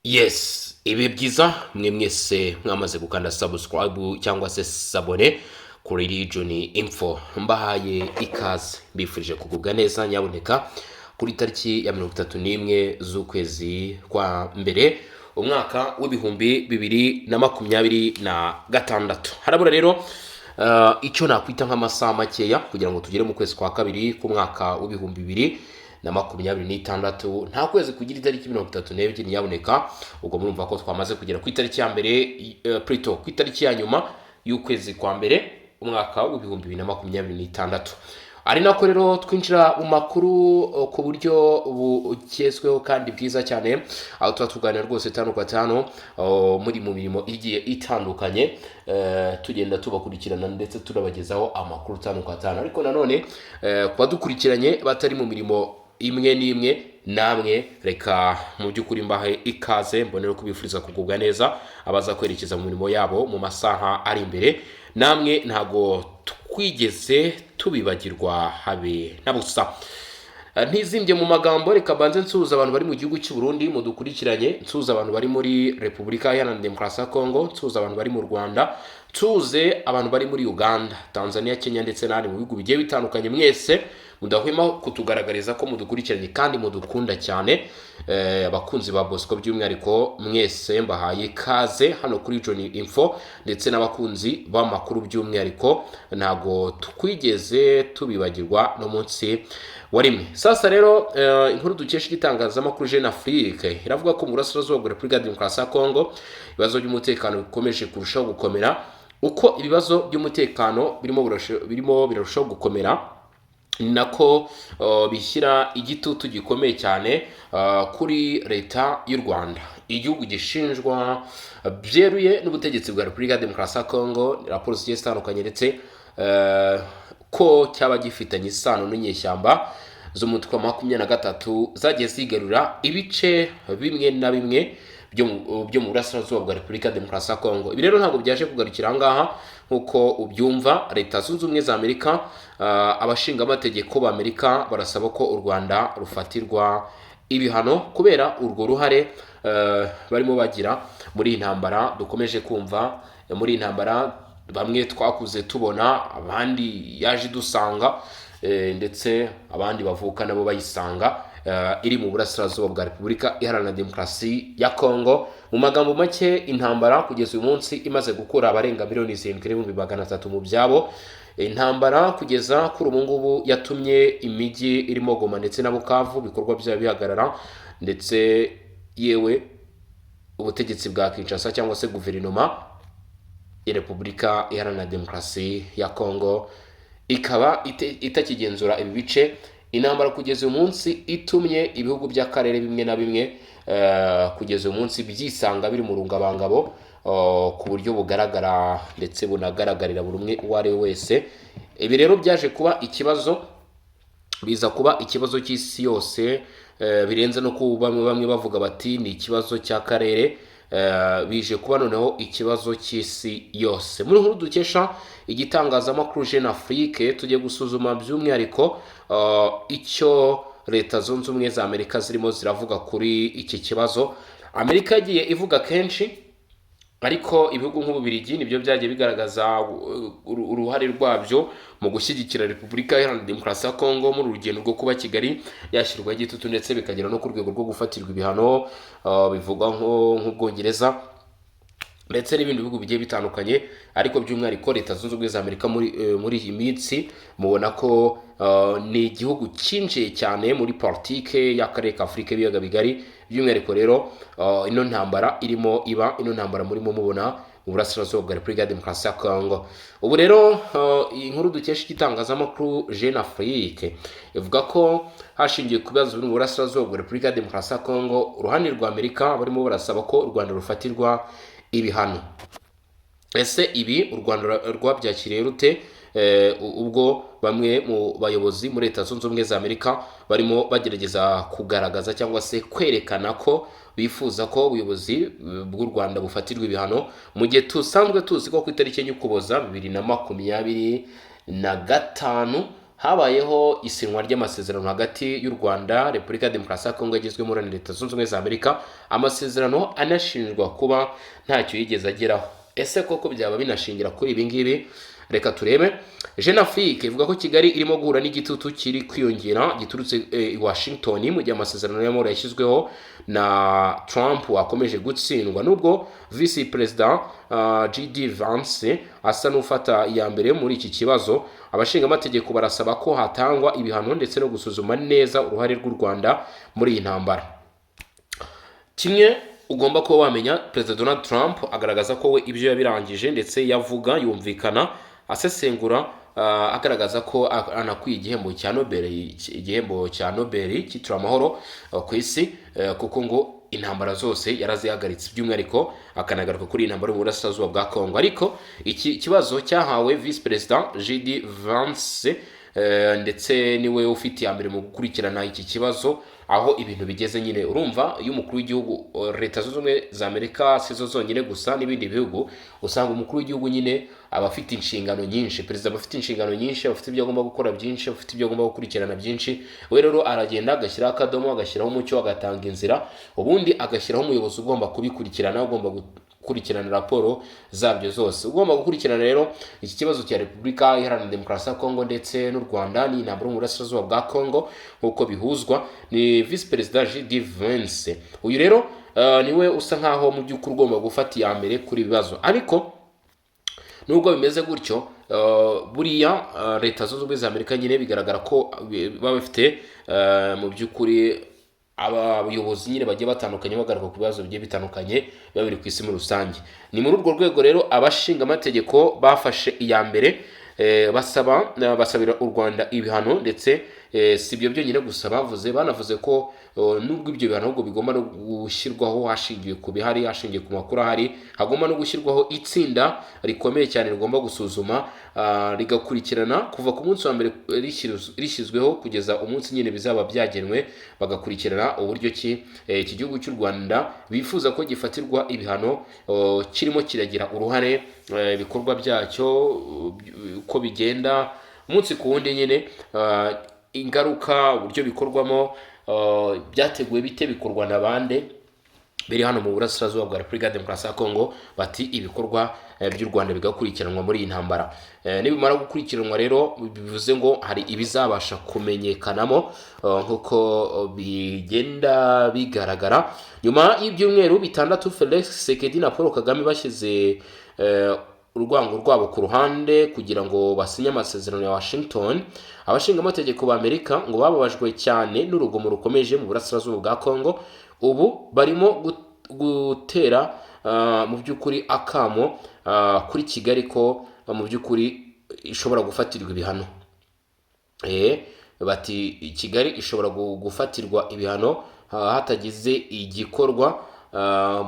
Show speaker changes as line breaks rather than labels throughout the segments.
Yes, ibihe byiza mwe mwese mwamaze gukanda subscribe cyangwa se s'abonner kuri Region Info. Mbahaye ikaze, mbifurije kugubwa neza. Nyaboneka, kuri tariki ya 31 z'ukwezi kwa mbere, umwaka w'2026, harabura rero icyo nakwita nk'amasaha makeya kugira ngo tugere mu kwezi kwa kabiri k'umwaka w'2026. Nta kwezi kugira itariki 32, nyaboneka. Ubwo murumva ko twamaze kugera ku itariki ya mbere, plutôt ku itariki ya nyuma y'ukwezi kwa mbere, umwaka w'2026, ari nako rero twinjira mu makuru ku buryo bugezweho kandi bwiza cyane, aho tuba tuganira rwose tanu kwa tanu muri mu mirimo igiye itandukanye, tugenda tubakurikirana ndetse tunabagezaho amakuru tanu kwa tanu. Ariko nanone ku badukurikiranye batari mu mirimo imwe n'imwe, namwe reka mu by'ukuri mbahe ikaze, mbonere kubifuriza kugubwa neza. Abaza kwerekeza mu mirimo yabo mu masaha ari imbere, namwe ntago twigeze tubibagirwa habe na busa. Ntizimbye mu magambo, reka mbanze nsuhuza abantu bari mu gihugu cy'u Burundi mudukurikiranye, nsuhuza abantu bari muri Repubulika Iharanira Demokarasi ya Kongo, nsuhuza abantu bari mu Rwanda, nsuhuze abantu bari muri Uganda, Tanzania, Kenya ndetse n'ahandi mu bihugu bigiye bitandukanye. Mwese mudahwema kutugaragariza ko mudukurikiranye kandi mudukunda cyane, abakunzi ba Bosco by'umwihariko, mwese mbahaye ikaze hano kuri John Info, ndetse n'abakunzi b'amakuru by'umwihariko, ntago twigeze tubibagirwa no munsi wa rimwe. Sasa rero, inkuru dukesha igitangazamakuru Jeune Afrique iravuga ko mu burasirazuba bwa Repubulika ya Demokarasi ya Kongo ibibazo by'umutekano bikomeje kurushaho gukomera. Uko ibibazo by'umutekano birimo birarushaho gukomera, ni nako bishyira igitutu gikomeye cyane kuri leta y'u Rwanda, igihugu gishinjwa byeruye n'ubutegetsi bwa Repubulika ya Demokarasi ya Kongo, raporo zigiye zitandukanye, ndetse ko cyaba gifitanye isano n'inyeshyamba z'umutwe wa 23 zagiye zigarura ibice bimwe na bimwe byo mu burasirazuba bwa Repubulika ya Demokarasi ya Kongo. Ibi rero ntabwo byaje kugarukira aha ngaha. Nk'uko ubyumva, Leta Zunze Ubumwe za Amerika, abashingamategeko b'Amerika barasaba ko u Rwanda rufatirwa ibihano kubera urwo ruhare barimo bagira muri iyi ntambara dukomeje kumva, muri iyi ntambara bamwe twakuze tubona, abandi yaje idusanga, ndetse abandi bavuka nabo bayisanga, iri mu burasirazuba bwa Repubulika Iharanira Demokarasi ya Kongo. Mu magambo make, intambara kugeza uyu munsi imaze gukura abarenga miliyoni 7,300,000 mu byabo, intambara kugeza kuri ubu ngubu yatumye imijyi irimo Goma ndetse na Bukavu ibikorwa byayo bihagarara, ndetse yewe ubutegetsi bwa Kinshasa cyangwa se guverinoma ya Repubulika Iharanira Demokarasi ya Kongo ikaba itakigenzura ibi bice. Intambara kugeza uyu munsi itumye ibihugu by'akarere bimwe na bimwe kugeza uyu munsi byisanga biri mu rungabangabo ku buryo bugaragara ndetse bunagaragarira buri umwe uwo ari we wese. Ibi rero byaje kuba ikibazo, biza kuba ikibazo cy'isi yose, birenze no kuba bamwe bamwe bavuga bati ni ikibazo cy'akarere, bije kuba noneho ikibazo cy'isi yose. Muri nkuru dukesha igitangazamakuru Jeune Afrique, tugiye gusuzuma by'umwihariko icyo Leta Zunze Ubumwe za Amerika zirimo ziravuga kuri iki kibazo. Amerika yagiye ivuga kenshi, ariko ibihugu nk'Ububirigi nibyo byagiye bigaragaza uruhare rwabyo mu gushyigikira Repubulika Iharanira Demokarasi ya Kongo muri uru rugendo rwo kuba Kigali yashyirwaho igitutu, ndetse bikagera no ku rwego rwo gufatirwa ibihano, bivugwa nk'Ubwongereza ndetse n'ibindi bihugu bigiye bitandukanye. Ariko by'umwihariko Leta Zunze Ubumwe za Amerika muri iyi minsi mubona ko ni igihugu cyinjiye cyane muri politike y'akarere ka Afurika y'ibiyaga bigari. By'umwihariko rero ino ntambara irimo iba, ino ntambara murimo mubona mu burasirazuba bwa Repubulika ya Demokarasi ya Kongo. Ubu rero iyi nkuru dukesha igitangazamakuru Jeune Afrique ivuga ko hashingiwe ku bibazo biri mu burasirazuba bwa Repubulika ya Demokarasi ya Kongo, uruhande rwa Amerika barimo barasaba ko u Rwanda rufatirwa ibihano. Ese ibi u Rwanda rwabyakiriye rute? Ubwo bamwe mu bayobozi muri Leta Zunze Ubumwe za Amerika barimo bagerageza kugaragaza cyangwa se kwerekana ko bifuza ko ubuyobozi bw'u Rwanda bufatirwa ibihano, mu gihe tusanzwe tuzi ko ku itariki 1 Ukuboza 2025. habayeho isinywa ry'amasezerano hagati y'u Rwanda, Repubulika ya Demokarasi ya Kongo yagizwemo na Leta Zunze Ubumwe za Amerika, amasezerano anashinjwa kuba ntacyo yigeze ageraho. Ese koko byaba binashingira kuri ibi ngibi? Reka turebe. Jeune Afrique ivuga ko Kigali irimo guhura n'igitutu kiri kwiyongera giturutse i Washington, mu gihe amasezerano y'amahoro yashyizweho na Trump akomeje gutsindwa, nubwo Visi Perezida JD Vance asa n'ufata iya mbere muri iki kibazo. Abashingamategeko barasaba ko hatangwa ibihano ndetse no gusuzuma neza uruhare rw'u Rwanda muri iyi ntambara. Kimwe ugomba kuba wamenya, Perezida Donald Trump agaragaza ko we ibyo yabirangije, ndetse yavuga yumvikana asesengura, agaragaza ko anakwiye igihembo cya Nobel, igihembo cya Nobel cyitiriwe amahoro ku isi, kuko ngo intambara zose yarazihagaritse, by'umwihariko akanagaruka kuri iyi ntambara yo mu burasirazuba bwa Congo. Ariko iki kibazo cyahawe Visi Perezida JD Vance, ndetse niwe ufite iya mbere mu gukurikirana iki kibazo aho ibintu bigeze. Nyine urumva, iyo umukuru w'igihugu, Leta Zunze Ubumwe za Amerika si zo zonyine gusa, n'ibindi bihugu, usanga umukuru w'igihugu nyine aba afite inshingano nyinshi. Perezida aba afite inshingano nyinshi, aba afite ibyo agomba gukora byinshi, aba afite ibyo agomba gukurikirana byinshi. We rero aragenda agashyiraho akadomo, agashyiraho umucyo, agatanga inzira, ubundi agashyiraho umuyobozi ugomba kubikurikirana, ugomba gukurikirana raporo zabyo zose. Ugomba gukurikirana rero iki kibazo cya Repubulika Iharanira Demokarasi ya Kongo ndetse n'u Rwanda n'intambara yo mu burasirazuba bwa Kongo nk'uko bihuzwa ni Visi Perezida JD Vance. Uyu rero niwe usa nkaho mu by'ukuri ugomba gufata iya mbere kuri ibi bibazo. Ariko nubwo bimeze gutyo, buriya Leta Zunze Ubumwe za Amerika nyine bigaragara ko baba bafite mu by'ukuri abayobozi nyine bagiye batandukanye bagaruka ku bibazo bigiye bitandukanye biba biri ku isi muri rusange. Ni muri urwo rwego rero abashingamategeko bafashe iya mbere, basaba basabira u Rwanda ibihano. Ndetse si ibyo byonyine gusa bavuze, banavuze ko nubwo ibyo bihano ahubwo bigomba no gushyirwaho hashingiwe ku bihari, hashingiwe ku makuru ahari, hagomba no gushyirwaho itsinda rikomeye cyane rigomba gusuzuma, rigakurikirana kuva ku munsi wa mbere rishyizweho kugeza umunsi nyine bizaba byagenwe, bagakurikirana uburyo ki iki gihugu cy'u Rwanda bifuza ko gifatirwa ibihano kirimo kiragira uruhare, ibikorwa byacyo uko bigenda umunsi ku wundi nyine, ingaruka, uburyo bikorwamo, byateguwe bite, bikorwa na bande, biri hano mu burasirazuba bwa Repubulika ya Demokarasi ya Kongo. Bati ibikorwa by'u Rwanda bigakurikiranwa muri iyi ntambara. Nibimara gukurikiranwa rero, bivuze ngo hari ibizabasha kumenyekanamo, nk'uko bigenda bigaragara. Nyuma y'ibyumweru 6 Felix Tshisekedi na Paul Kagame bashyize urwango rwabo ku ruhande kugira ngo basinye amasezerano ya Washington, abashingamategeko ba Amerika ngo bababajwe cyane n'urugomo rukomeje mu burasirazuba bwa Congo. Ubu barimo gutera mu by'ukuri akamo kuri Kigali ko mu by'ukuri ishobora gufatirwa ibihano. Bati Kigali ishobora gufatirwa ibihano hatagize igikorwa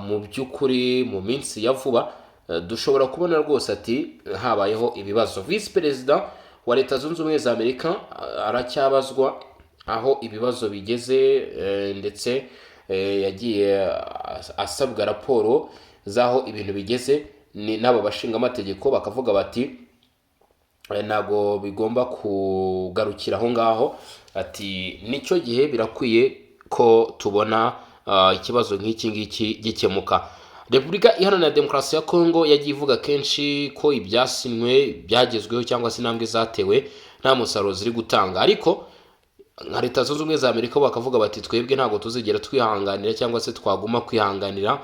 mu by'ukuri mu minsi ya vuba. Dushobora kubona rwose ati habayeho ibibazo. Visi Perezida wa Leta Zunze Ubumwe za Amerika aracyabazwa aho ibibazo bigeze, ndetse yagiye asabwa raporo z'aho ibintu bigeze n'aba bashingamategeko. Bakavuga bati ntabwo bigomba kugarukira aho ngaho, ati nicyo gihe birakwiye ko tubona ikibazo nk'iki ngiki gikemuka. Repubulika Iharanira Demokarasi ya Kongo yagiye ivuga kenshi ko ibyasinywe byagezweho cyangwa se intambwe zatewe nta musaruro ziri gutanga. Ariko nka Leta Zunze Ubumwe za Amerika bo bakavuga bati twebwe ntabwo tuzigera twihanganira cyangwa se twaguma kwihanganira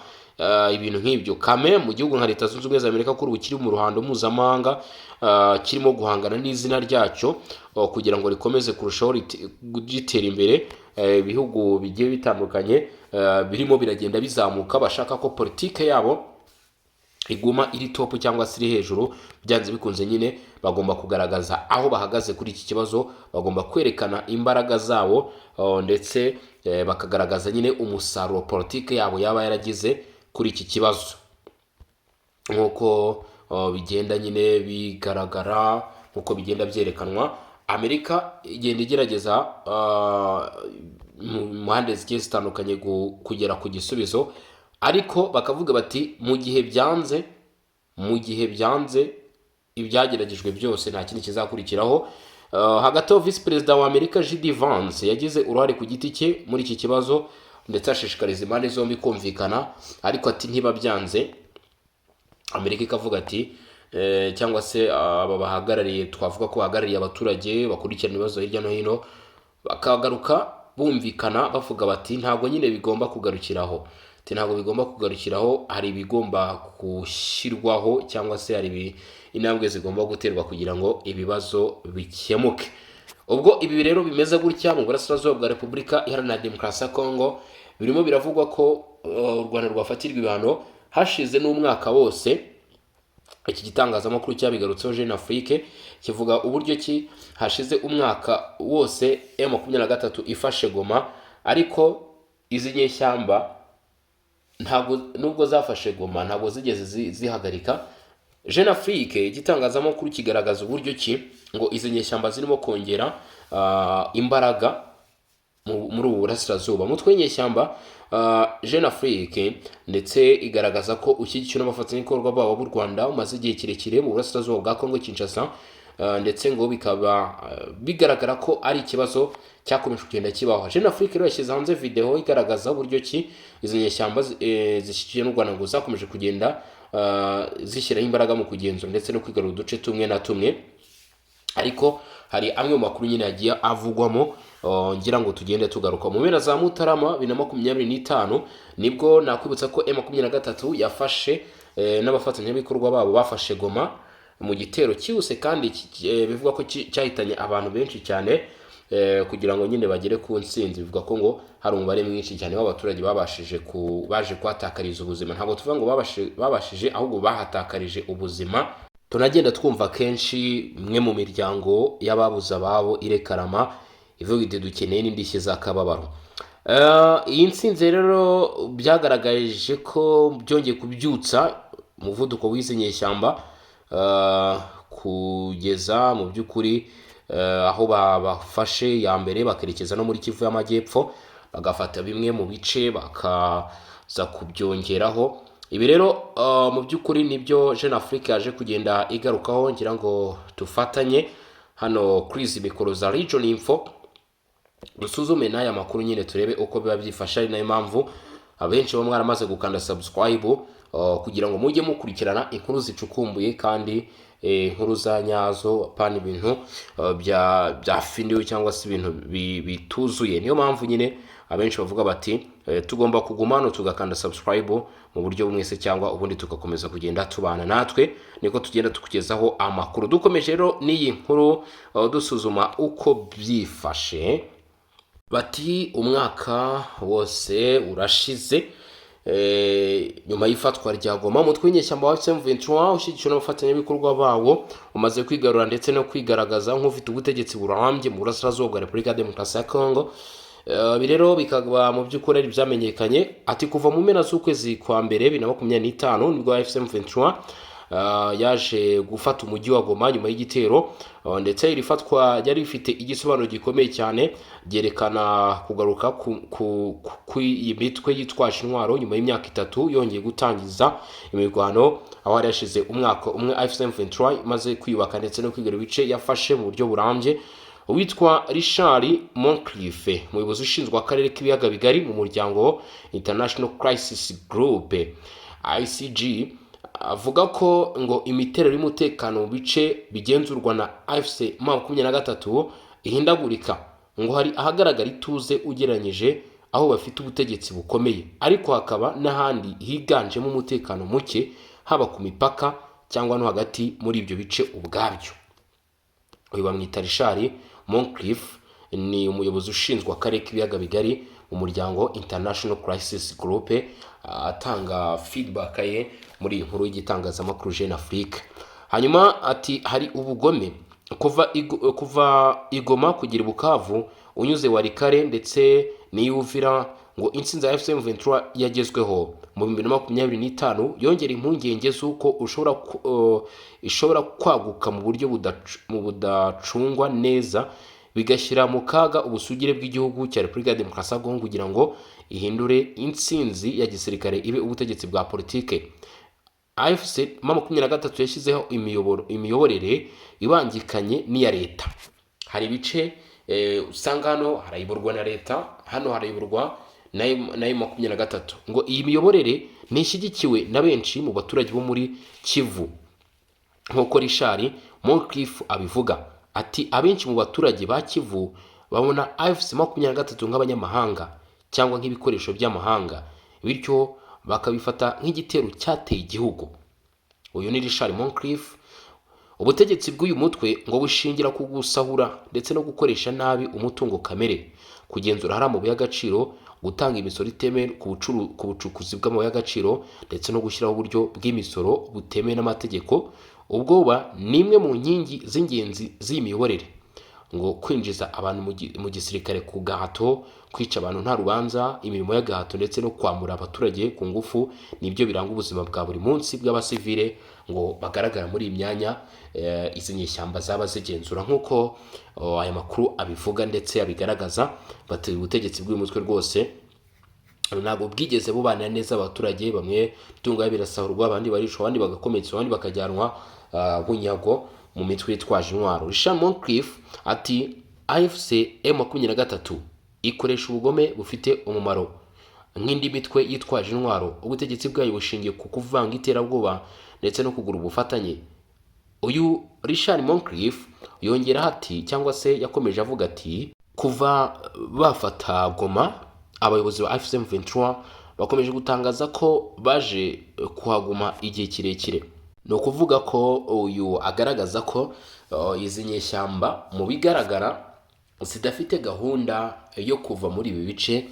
ibintu nk'ibyo kame mu gihugu nka Leta Zunze Ubumwe za Amerika kuri ubu kiri mu ruhando mpuzamahanga, kirimo guhangana n'izina ryacyo kugira ngo rikomeze kurushaho ritera imbere. Ibihugu bigiye bitandukanye birimo biragenda bizamuka, bashaka ko politike yabo iguma iri top cyangwa se iri hejuru. Byanze bikunze nyine bagomba kugaragaza aho bahagaze kuri iki kibazo, bagomba kwerekana imbaraga zabo, ndetse bakagaragaza nyine umusaruro politike yabo yaba yaragize kuri iki kibazo, nk'uko bigenda nyine bigaragara, nk'uko bigenda byerekanwa. Amerika igenda igerageza mu mpande zigiye zitandukanye kugera ku gisubizo, ariko bakavuga bati mu gihe byanze, ibyageragejwe byose, nta kindi kizakurikiraho. Hagati aho, Visi Perezida wa Amerika JD Vance yagize uruhare ku giti cye muri iki kibazo, ndetse ashishikariza impande zombi kumvikana, ariko ati ntiba byanze, Amerika ikavuga ati cyangwa se aba bahagarariye, twavuga ko bahagarariye abaturage bakurikirana ibibazo hirya no hino, bakagaruka bumvikana bavuga bati ntabwo nyine bigomba kugarukiraho, ati ntabwo bigomba kugarukiraho, hari ibigomba gushyirwaho cyangwa se hari intambwe zigomba guterwa kugira ngo ibibazo bikemuke. Ubwo ibi rero bimeze gutya mu burasirazuba bwa Repubulika Iharanira Demokarasi ya Kongo, birimo biravugwa ko u Rwanda rwafatirwa ibihano hashize n'umwaka wose. Iki gitangazamakuru cyabigarutseho, Jeune Afrique, kivuga uburyo ki hashize umwaka wose M23 ifashe Goma, ariko izi nyeshyamba ntabwo, nubwo zafashe Goma, ntabwo zigeze zihagarika. Jeune Afrique, igitangazamakuru, kigaragaza uburyo ki ngo izi nyeshyamba zirimo kongera imbaraga muri ubu burasirazuba. Umutwe w'inyeshyamba, Jeune Afrique ndetse igaragaza ko ushyigikiwe n'abafatanyabikorwa babo b'u Rwanda, umaze igihe kirekire mu burasirazuba bwa Kongo Kinshasa, ndetse ngo bikaba bigaragara ko ari ikibazo cyakomeje kugenda kibaho. Jeune Afrique rero yashyize hanze video igaragaza uburyo ki izi nyeshyamba zishyigikiwe n'u Rwanda ngo zakomeje kugenda zishyiraho imbaraga mu kugenzura ndetse no kwigarura uduce tumwe na tumwe. Ariko hari amwe mu makuru nyine yagiye avugwamo, ngira ngo tugende tugaruka. Mu mpera za Mutarama 2025 nibwo nakwibutsa ko M23 yafashe, n'abafatanyabikorwa babo bafashe Goma mu gitero cyihuse kandi bivugwa ko cyahitanye abantu benshi cyane, kugira ngo nyine bagere ku ntsinzi. Bivuga ko ngo hari umubare mwinshi cyane w'abaturage babashije ku baje kuhatakariza ubuzima. Ntabwo tuvuga ngo babashije, ahubwo bahatakarije ubuzima. Tunagenda twumva kenshi imwe mu miryango y'ababuze ababo irekarama ivuga iti dukeneye n'indishyi z'akababaro. Iyi ntsinzi rero byagaragaje ko byongeye kubyutsa umuvuduko w'izi nyeshyamba, kugeza mu by'ukuri aho bafashe ya mbere bakerekeza no muri Kivu y'Amajyepfo, bagafata bimwe mu bice bakaza kubyongeraho. Ibi rero mu by'ukuri nibyo Jeune Afrique yaje kugenda igarukaho. Ngira ngo dufatanye hano kuri izi mikoro za Region Info dusuzume n'aya makuru nyine, turebe uko biba byifashe. Ari nayo mpamvu abenshi baba mwaramaze gukanda subscribe, kugira ngo mujye mukurikirana inkuru zicukumbuye kandi inkuru za nyazo, apana ibintu bya findiwe cyangwa se ibintu bituzuye. Niyo mpamvu nyine abenshi bavuga bati tugomba kuguma hano tugakanda subscribe mu buryo bumwe se cyangwa ubundi, tugakomeza kugenda tubana natwe, niko tugenda tukugezaho amakuru. Dukomeje rero n'iyi nkuru, dusuzuma uko byifashe, bati umwaka wose urashize nyuma y'ifatwa rya Goma, umutwe w'inyeshyamba wa M23 ushyigikiwe n'abafatanyabikorwa bawo umaze kwigarura ndetse no kwigaragaza nk'ufite ubutegetsi burambye mu burasirazuba bwa Repubulika ya Demokarasi ya Kongo. Ibi rero bikaba mu by'ukuri ari ibyamenyekanye, ati kuva mu mpera z'ukwezi kwa mbere 2025 nibwo AFC M23 yaje gufata umujyi wa Goma nyuma y'igitero, ndetse iri fatwa ryari rifite igisobanuro gikomeye cyane, ryerekana kugaruka kw'iyi mitwe yitwaje intwaro nyuma y'imyaka 3 yongeye gutangiza imirwano, aho hari hashize umwaka umwe AFC M23 imaze kwiyubaka ndetse no kwigarura ibice yafashe mu buryo burambye. Uwitwa Richard Moncrief, umuyobozi ushinzwe akarere k'ibiyaga bigari mu muryango International Crisis Group, ICG, avuga ko ngo imiterere y'umutekano mu bice bigenzurwa na AFC 23 ihindagurika, ngo hari ahagaragara ituze ugereranyije aho bafite ubutegetsi bukomeye, ariko hakaba n'ahandi higanjemo umutekano muke, haba ku mipaka cyangwa no hagati muri ibyo bice ubwabyo. Uyu bamwita Richard Moncrief, ni umuyobozi ushinzwe akarere k'ibiyaga bigari mu muryango International Crisis Group, atanga feedback ye muri iyi nkuru y'igitangazamakuru Jeune Afrique. Hanyuma ati hari ubugome kuva i Goma kugera i Bukavu, unyuze Walikale ndetse n'iy'Uvira. Ngo intsinzi ya AFC M23 yagezweho mu 2025 yongera impungenge z'uko ishobora kwaguka mu buryo mu budacungwa neza, bigashyira mu kaga ubusugire bw'igihugu cya Repubulika ya Demokarasi ya Kongo, kugira ngo ihindure intsinzi ya gisirikare ibe ubutegetsi bwa politike. AFC M23 yashyizeho imiyoborere ibangikanye n'iya leta. Hari ibice usanga hano harayoborwa na leta, hano harayoborwa na M23. Ngo iyi miyoborere ntishyigikiwe na benshi mu baturage bo muri Kivu, nk'uko Richard Moncrief abivuga. Ati: "Abenshi mu baturage ba Kivu babona AFC 23 nk'abanyamahanga cyangwa nk'ibikoresho by'amahanga, bityo bakabifata nk'igitero cyateye igihugu." Uyu ni Richard Moncrief. Ubutegetsi bw'uyu mutwe ngo bushingira ku gusahura ndetse no gukoresha nabi umutungo kamere, kugenzura ahari amabuye y'agaciro, gutanga imisoro itemewe ku bucukuzi bw'amabuye y'agaciro, ndetse no gushyiraho uburyo bw'imisoro butemewe n'amategeko. Ubwoba ni imwe mu nkingi z'ingenzi z'iyi miyoborere. Ngo kwinjiza abantu mu gisirikare ku gahato, kwica abantu nta rubanza, imirimo y'agahato ndetse no kwambura abaturage ku ngufu nibyo biranga ubuzima bwa buri munsi bw'abasivile ngo bagaragara muri iyi myanya izi nyeshyamba zaba zigenzura, nk'uko aya makuru abivuga ndetse abigaragaza. Bati ubutegetsi bw'uyu mutwe rwose ntabwo bwigeze bubanira neza abaturage. Bamwe imitungo yabo irasahurwa, abandi baricwa, abandi bagakomeretswa, abandi bakajyanwa bunyago mu mitwe yitwaje intwaro. Richard Moncrief ati: "AFC M23 ikoresha ubugome bufite umumaro nk'indi mitwe yitwaje intwaro. Ubutegetsi bwayo bushingiye ku kuvanga iterabwoba ndetse no kugura ubufatanye." Uyu Richard Moncrief yongeraho ati, cyangwa se yakomeje avuga ati: "Kuva bafata Goma, abayobozi ba AFC M23 bakomeje gutangaza ko baje kuhaguma igihe kirekire." Ni ukuvuga ko uyu agaragaza ko izi nyeshyamba mu bigaragara zidafite gahunda yo kuva muri ibi bice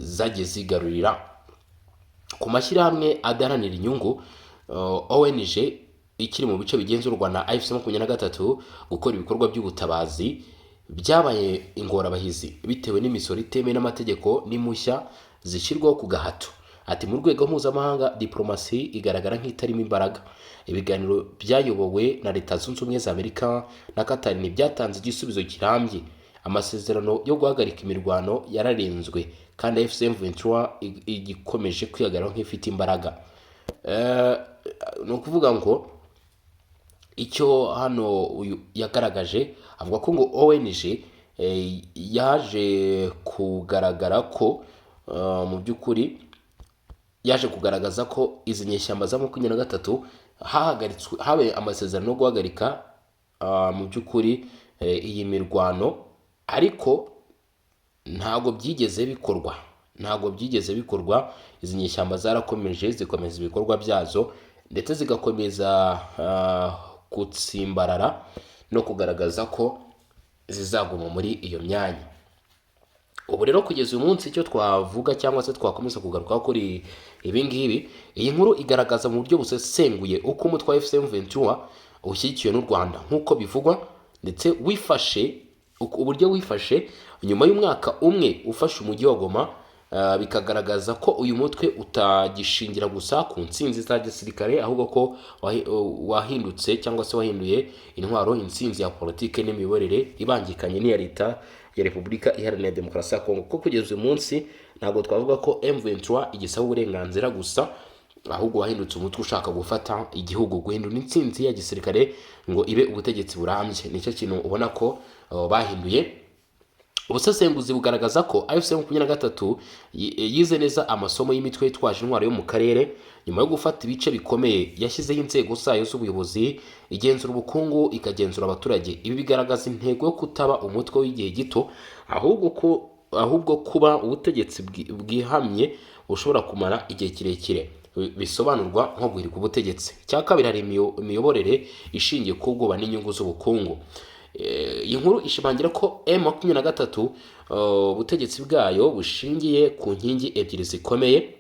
zagiye zigarurira. Ku mashyirahamwe adaharanira inyungu, ONG, ikiri mu bice bigenzurwa na AFC 23, gukora ibikorwa by'ubutabazi byabaye ingorabahizi bitewe n'imisoro itemewe n'amategeko n'impushya zishyirwaho ku gahato. Ati: "Mu rwego mpuzamahanga, diplomasi igaragara nk'itarimo imbaraga. Ibiganiro byayobowe na Leta Zunze Ubumwe za Amerika na Qatar ntibyatanze igisubizo kirambye. Amasezerano yo guhagarika imirwano yararenzwe, kandi AFC M23 igikomeje kwihagararaho nk'ifite imbaraga." Ni ukuvuga ngo icyo hano uyu yagaragaje, avuga ko ngo ONG yaje kugaragara ko mu by'ukuri yaje kugaragaza ko izi nyeshyamba za 23 hahagaritswe, habaye amasezerano yo guhagarika mu by'ukuri iyi mirwano, ariko ntabwo byigeze bikorwa, ntabwo byigeze bikorwa. Izi nyeshyamba zarakomeje, zikomeza ibikorwa byazo, ndetse zigakomeza gutsimbarara no kugaragaza ko zizaguma muri iyo myanya. Ubu rero kugeza uyu munsi, icyo twavuga cyangwa se twakomeza kugarukaho kuri ibi ngibi, iyi nkuru igaragaza mu buryo busesenguye uko umutwe wa AFC M23 ushyigikiwe n'u Rwanda nk'uko bivugwa, ndetse wifashe uburyo wifashe nyuma y'umwaka umwe ufashe umujyi wa Goma, bikagaragaza ko uyu mutwe utagishingira gusa ku ntsinzi za gisirikare, ahubwo ko wahindutse cyangwa se wahinduye intwaro intsinzi ya politike n'imiyoborere ibangikanye n'iya leta ya Repubulika Iharanira Demokarasi ya Kongo. Kuko kugeza uyu munsi ntabwo twavuga ko M23 igisaba uburenganzira gusa, ahubwo wahindutse umutwe ushaka gufata igihugu, guhindura intsinzi ya gisirikare ngo ibe ubutegetsi burambye. Nicyo kintu ubona ko bahinduye. Ubusesenguzi bugaragaza ko AFC 23 yize neza amasomo y'imitwe yitwaje intwaro yo mu karere. Nyuma yo gufata ibice bikomeye, yashyizeho inzego zayo z'ubuyobozi, igenzura ubukungu, ikagenzura abaturage. Ibi bigaragaza intego yo kutaba umutwe w'igihe gito, ahubwo kuba ubutegetsi bwihamye bushobora kumara igihe kirekire, bisobanurwa nko guhirika ubutegetsi. Icya kabiri, hari imiyoborere ishingiye ku bwoba n'inyungu z'ubukungu. Iyi nkuru ishimangira ko M23 ubutegetsi bwayo bushingiye ku nkingi ebyiri zikomeye,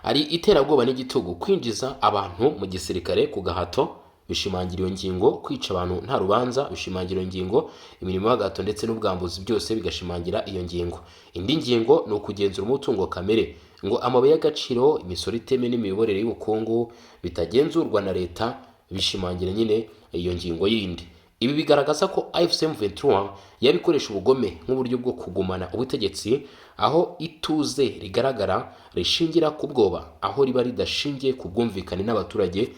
hari iterabwoba n'igitugu. Kwinjiza abantu mu gisirikare ku gahato bishimangira iyo ngingo, kwica abantu nta rubanza bishimangira iyo ngingo, imirimo y'agahato ndetse n'ubwambuzi byose bigashimangira iyo ngingo. Indi ngingo ni ukugenzura umutungo kamere. Ngo amabuye y'agaciro, imisoro itemewe n'imiyoborere y'ubukungu bitagenzurwa na leta bishimangira nyine iyo ngingo yindi. Ibi bigaragaza ko AFC M23 yabikoresha ubugome nk'uburyo bwo kugumana ubutegetsi, aho ituze rigaragara rishingira ku bwoba, aho riba ridashingiye ku bwumvikane n'abaturage,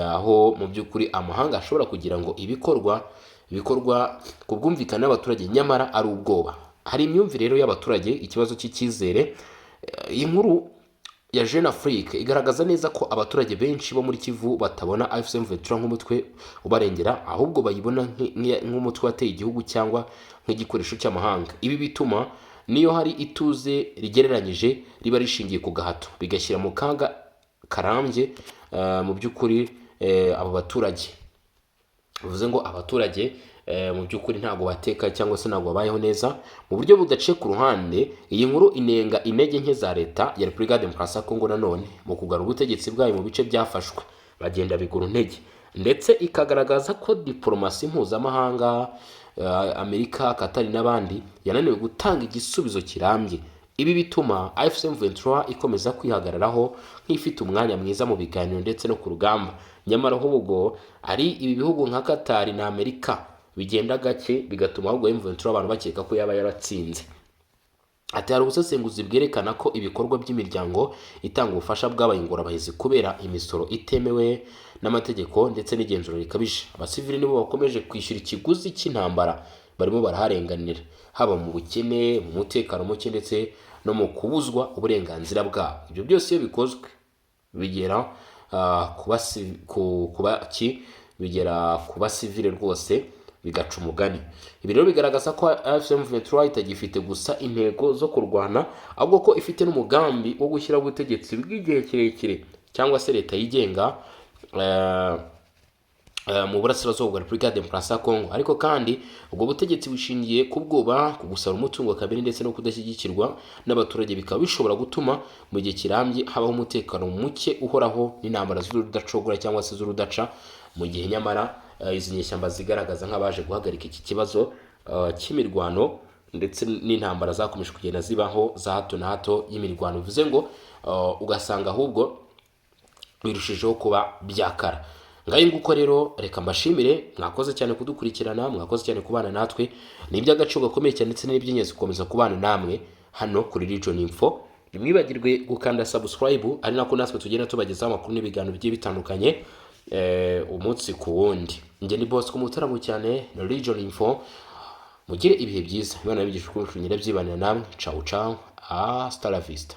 aho mu by'ukuri amahanga ashobora kugira ngo ibikorwa Bikorwa ku bwumvikane n'abaturage, nyamara ari ubwoba. Hari imyumvire rero y'abaturage, ikibazo cy'icyizere. Iyi nkuru ya Jeune Afrique igaragaza neza ko abaturage benshi bo muri Kivu batabona AFC M23 nk'umutwe ubarengera, ahubwo bayibona nk'umutwe wateye igihugu cyangwa nk'igikoresho cy'amahanga. Ibi bituma niyo hari ituze rigereranyije, riba rishingiye ku gahato, bigashyira mu kaga karambye mu by'ukuri abo baturage. Bivuze ngo abaturage mu by'ukuri ntabwo bateka cyangwa se ntabwo babayeho neza. Mu buryo budaciye ku ruhande, iyi nkuru inenga intege nke za leta ya Repubulika ya Demokarasi ya Kongo nanone mu kugarura ubutegetsi bwayo mu bice byafashwe, bagenda bigura intege, ndetse ikagaragaza ko diporomasi mpuzamahanga, Amerika, Katari n'abandi, yananiwe gutanga igisubizo kirambye. Ibi bituma AFC M23 ikomeza kwihagararaho nk'ifite umwanya mwiza mu biganiro ndetse no ku rugamba, nyamara ahubwo ari ibi bihugu nka Katari na Amerika bigenda gake, bigatuma ahubwo M23 abantu bakeka ko yaba yaratsinze. Ati: "Hari ubusesenguzi bwerekana ko ibikorwa by'imiryango itanga ubufasha bwabaye ingorabahizi kubera imisoro itemewe n'amategeko ndetse n'igenzura rikabije. Abasivili nibo bakomeje kwishyura ikiguzi cy'intambara, barimo baraharenganira, haba mu bukene, mu mutekano muke ndetse no mu kubuzwa uburenganzira bwabo. Ibyo byose iyo bikozwe bigera ku bigera ku basivile rwose, bigaca umugani." Ibi rero bigaragaza ko AFC M23 itagifite gusa intego zo kurwana, ahubwo ko ifite n'umugambi wo gushyiraho ubutegetsi bw'igihe kirekire cyangwa se leta yigenga mu burasirazuba bwa Repubulika ya Demokarasi ya Kongo. Ariko kandi ubwo butegetsi bushingiye ku bwoba, ku gusaba umutungo kamere ndetse no kudashyigikirwa n'abaturage, bikaba bishobora gutuma mu gihe kirambye habaho umutekano muke uhoraho n'intambara z'urudacogora cyangwa se z'urudaca, mu gihe nyamara izi nyeshyamba zigaragaza nk'abaje guhagarika iki kibazo cy'imirwano ndetse n'intambara zakomeje kugenda zibaho za hato na hato y'imirwano. Bivuze ngo ugasanga ahubwo birushijeho kuba byakara. Ngayo nguko rero, reka mbashimire, mwakoze cyane kudukurikirana, mwakoze cyane kubana natwe. Ni iby'agaciro gakomeye cyane ndetse n'iby'ingenzi gukomeza kubana namwe hano kuri Region Info. Ntimwibagirwe gukanda subscribe, ari nako natwe tugenda tubagezaho amakuru n'ibiganiro bigiye bitandukanye umunsi ku wundi. Njye ni Bosco Mutaramo cyane na Region Info. Mugire ibihe byiza, Imana yabigisha uko nyirabyibanira namwe. Ciao ciao, hasta la vista.